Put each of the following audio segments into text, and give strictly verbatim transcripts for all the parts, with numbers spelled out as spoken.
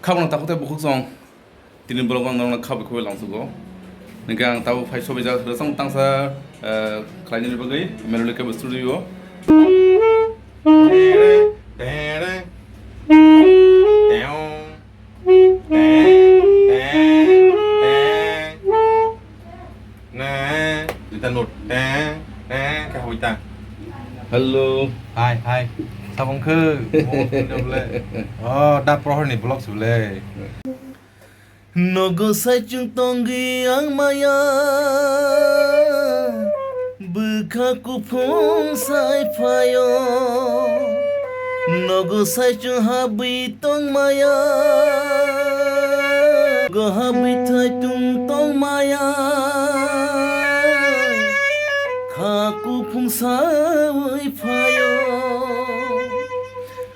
Khabang takhuk tei bukhuk song tini borok ang norokno khabai khubai langsugo. Hingke ang tabuk phai sobaijak rwchapmung tangsa, eh, khlainani bagwi Melody Kebo Studio. Hello. Hai, hai. Sabong khe. Oh, da prohor ni vlog sule. Nogo saichung tongwi ang maya, bwkha kuphung sai phaio. Nogo saichung habwi tong maya, go habwi thaitung tong maya, kha kuphung sawi phaio.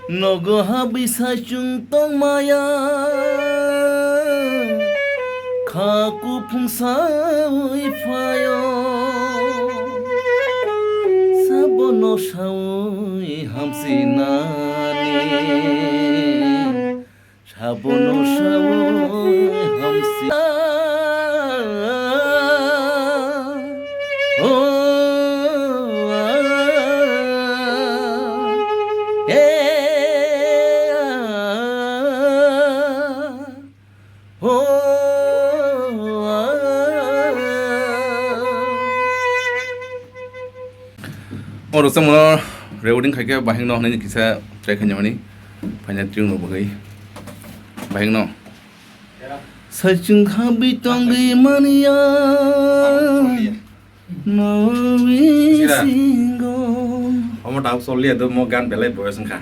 Nogo habwi saichung tong maya, kha kuphung sawi phaio. Sabono sawi hamsinani, sabono sawi hamsi. Oh, ah, eh, ah, oh, ah. Oro chamo recording khaikhe bahing no hwnwi kisa try khainani phaina tune no bagwi bahing no. Saichung habwi tongwi manya no bisingo. Omo tabuk choliya do mo gan belai boyos wngkha.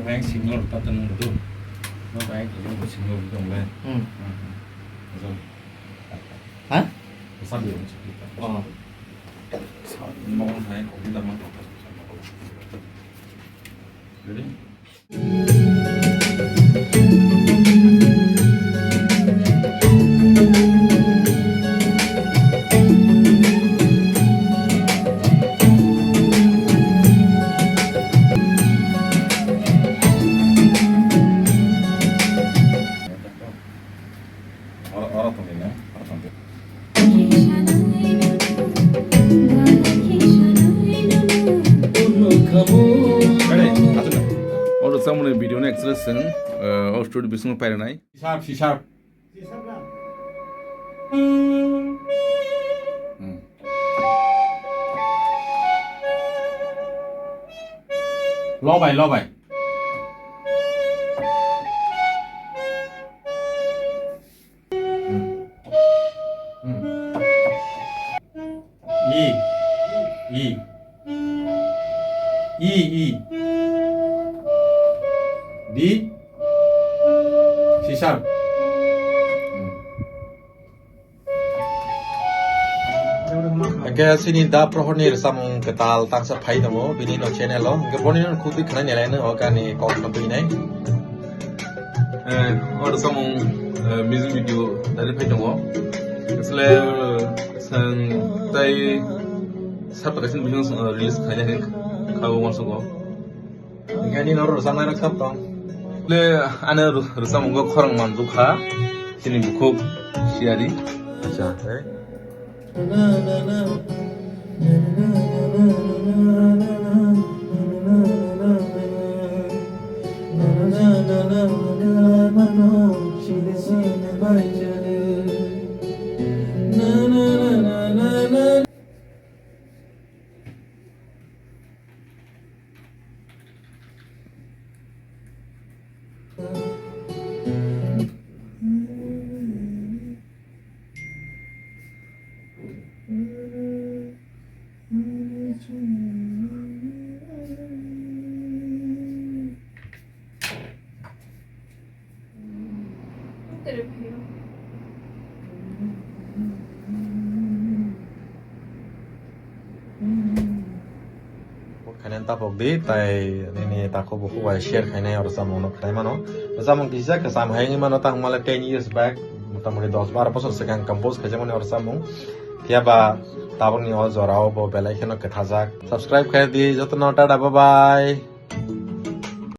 Bank signal rwkha tong nung do. No bank signal rwkha tong le. Hmm. Hmm, hmm. Ozol. Ha? Ozol dia, ozol. Oh. Ozol. Mau nang hai, kau kita mau. Ready? Oro, oro tongwi na, oro tongwi. Oro chamani video no extra seng, eh, o studio bisingo paira nai. C sharp, C sharp. Hmm. Low bai, low bai. Hmm. Hmm. E, E, E, E. D, C sharp. Hmm. Hingke chini da prohorni rwchapmung kwtal tangsa phai tongo, bini no channel o. Hingke boni no khutui khwnai nai laino o gani kok no twi nai. Eh, o rwchapmung, eh, music video dari phai tongo. Asle, eh, sang tai sab kaisa video, eh, release khaina hin kha o uansukgo. Gani noro rwchapnai rok sab tong. Le, ano rw-, rwchapmung khe khorang manjukha. Chini bukhuk siyari. Acha, eh. Khainai tapok di, tai nini takhuk bukhuk bai share khainai oro chamung no khlai mano. Chamung kisa kwcham hai wngwi mano, tang male ten years back, motamoti dos baro bosor swkang compose khaijakmani oro chamung. Phiya ba tabukni o jora o bo belai kheno kwthajak. Subscribe khai di jotono, tata, bye bye.